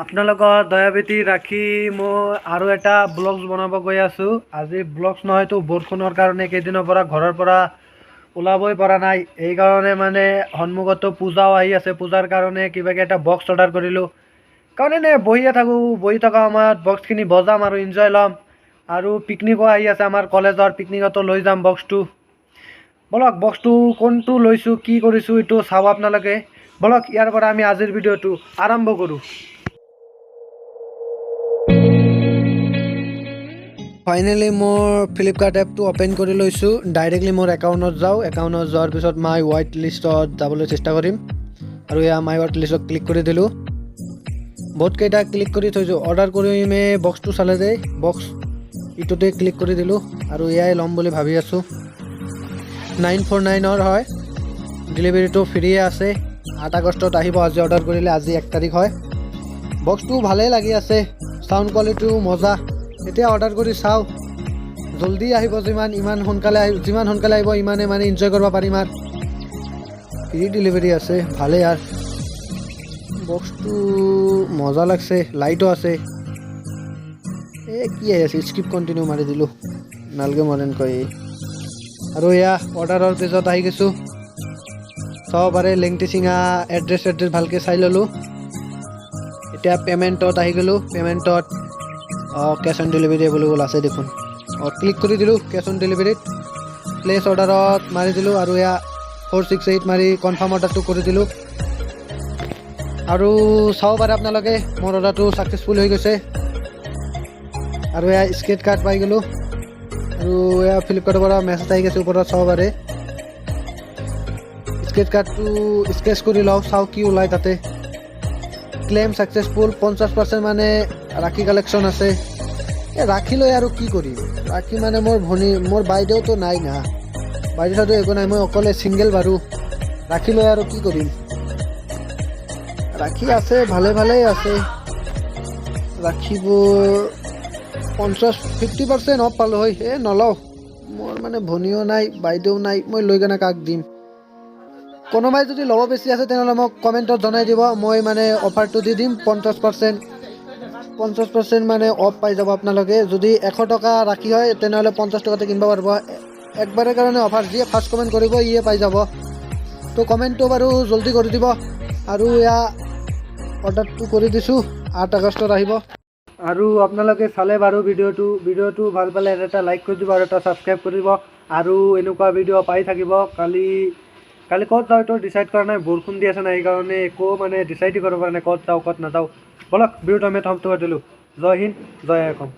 আপোনালোকৰ দয়াবেটি ৰাখি মই আৰু এটা ব্লগছ বনাব গৈ আছোঁ। আজি ব্লগছ নহয়তো বৰষুণৰ কাৰণে কেইদিনৰ পৰা ঘৰৰ পৰা ওলাবই পৰা নাই। এইকাৰণে মানে সন্মুখতো পূজাও আহি আছে, পূজাৰ কাৰণে কিবাকে এটা বক্স অৰ্ডাৰ কৰিলোঁ। কাৰণ এনে বহিয়ে থাকোঁ, বহি থকা সময়ত বক্সখিনি বজাম আৰু এনজয় ল'ম। আৰু পিকনিকো আহি আছে আমাৰ কলেজৰ, পিকনিকতো লৈ যাম বক্সটো। ব'লক বক্সটো কোনটো লৈছোঁ, কি কৰিছোঁ, এইটো চাব আপোনালোকে। ব'লক ইয়াৰ পৰা আমি আজিৰ ভিডিঅ'টো আৰম্ভ কৰোঁ। ফাইনেলি মোৰ ফ্লিপকাৰ্ট এপটো অ'পেন কৰি লৈছোঁ। ডাইৰেক্টলি মোৰ একাউণ্টত যাওঁ। একাউণ্টত যোৱাৰ পিছত মাই ৱাইট লিষ্টত যাবলৈ চেষ্টা কৰিম। আৰু এয়া মাই ৱাইট লিষ্টত ক্লিক কৰি দিলোঁ। বহুতকেইটা ক্লিক কৰি থৈছোঁ। অৰ্ডাৰ কৰিমে বক্সটো চালে যে বক্স ইটোতে ক্লিক কৰি দিলোঁ আৰু এয়াই ল'ম বুলি ভাবি আছোঁ। 949ৰ হয়, ডেলিভাৰীটো ফ্ৰীয়ে আছে। 8 আগষ্টত আহিব আজি অৰ্ডাৰ কৰিলে, আজি 1 তাৰিখ হয়। বক্সটো ভালেই লাগি আছে, চাউণ্ড কোৱালিটিও মজা। এতিয়া অৰ্ডাৰ কৰি চাওঁ, জল্দি আহিব। যিমান ইমান সোনকালে আহিব, যিমান সোনকালে আহিব ইমানে মানে এনজয় কৰিব পাৰিম। আৰু ফ্ৰী ডেলিভাৰী আছে, ভালেই। আৰু বক্সটো মজা লাগছে, লাইটো আছে। এই কি আহি আছে? স্কিপ কণ্টিনিউ মাৰি দিলোঁ, নালগে মোৰ এনেকৈ। আৰু এয়া অৰ্ডাৰৰ পিছত আহি গৈছোঁ, চাব পাৰে। লেংটি চিঙা এড্ৰেছ এড্ৰেছ ভালকৈ চাই ল'লোঁ। এতিয়া পে'মেণ্টত আহি গ'লোঁ। পে'মেণ্টত অঁ কেছ অন ডেলিভাৰী এভেইলেবল আছে দেখোন। অঁ, ক্লিক কৰি দিলোঁ কেছ অন ডেলিভাৰীত, প্লেচ অৰ্ডাৰত মাৰি দিলোঁ আৰু এয়া 468 মাৰি কনফাৰ্ম অৰ্ডাৰটো কৰি দিলোঁ। আৰু চাব পাৰে আপোনালোকে, মোৰ অৰ্ডাৰটো ছাকচেছফুল হৈ গৈছে। আৰু এয়া স্ক্ৰেচ কাৰ্ড পাই গ'লোঁ। আৰু এয়া ফ্লিপকাৰ্টৰ পৰা মেছেজ আহি গৈছে ওপৰত, চাব পাৰে। স্ক্ৰেচ কাৰ্ডটো স্ক্ৰেচ কৰি লওঁ, চাওঁ কি ওলায় তাতে। ক্লেইম ছাকচেছফুল, 50% মানে ৰাখী কালেকশ্যন আছে। এই ৰাখী লৈ আৰু কি কৰিম? ৰাখী মানে মোৰ ভনী, মোৰ বাইদেউতো নাই না, বাইদেউ চাইদেউ একো নাই, মই অকলে ছিংগল বাৰু। ৰাখী লৈ আৰু কি কৰিম? ৰাখী আছে, ভালে ভালেই আছে ৰাখীবোৰ। 50, 50% অফ পালোঁ হয়। এই নলওঁ, মোৰ মানে ভনীও নাই, বাইদেউ নাই, মই লৈ কেনে কাক দিম? কোনোবাই যদি ল'ব বেছি আছে, তেনেহ'লে মোক কমেণ্টত জনাই দিব। মই মানে অফাৰটো দি দিম। 50%, 50% মানে অফ পাই যাব আপোনালোকে। যদি 100 টকা ৰাখী হয়, তেনেহ'লে 50 টকাতে কিনিব পাৰিব। একবাৰৰ কাৰণে অফাৰ, যিয়ে ফাৰ্ষ্ট কমেণ্ট কৰিব ইয়ে পাই যাব। তো কমেণ্টটো বাৰু জল্দি কৰি দিব। আৰু এয়া অৰ্ডাৰটো কৰি দিছোঁ, 8 আগষ্টত আহিব। আৰু আপোনালোকে চালে বাৰু ভিডিঅ'টো। ভিডিঅ'টো ভাল পালে এটা লাইক কৰি দিব আৰু এটা ছাবস্ক্ৰাইব কৰি দিব। আৰু এনেকুৱা ভিডিঅ' পাই থাকিব। কালি কালি ক'ত যাওঁ এইটো ডিচাইড কৰা নাই। বৰষুণ দি আছে নাই, সেইকাৰণে একো মানে ডিচাইডেই কৰিব পৰা নাই ক'ত যাওঁ, ক'ত নাযাওঁ। ব'লক, ভিডিঅ'টো আমি সমাপ্ত কৰি দিলোঁ। জয় হিন্দ, জয় অসম।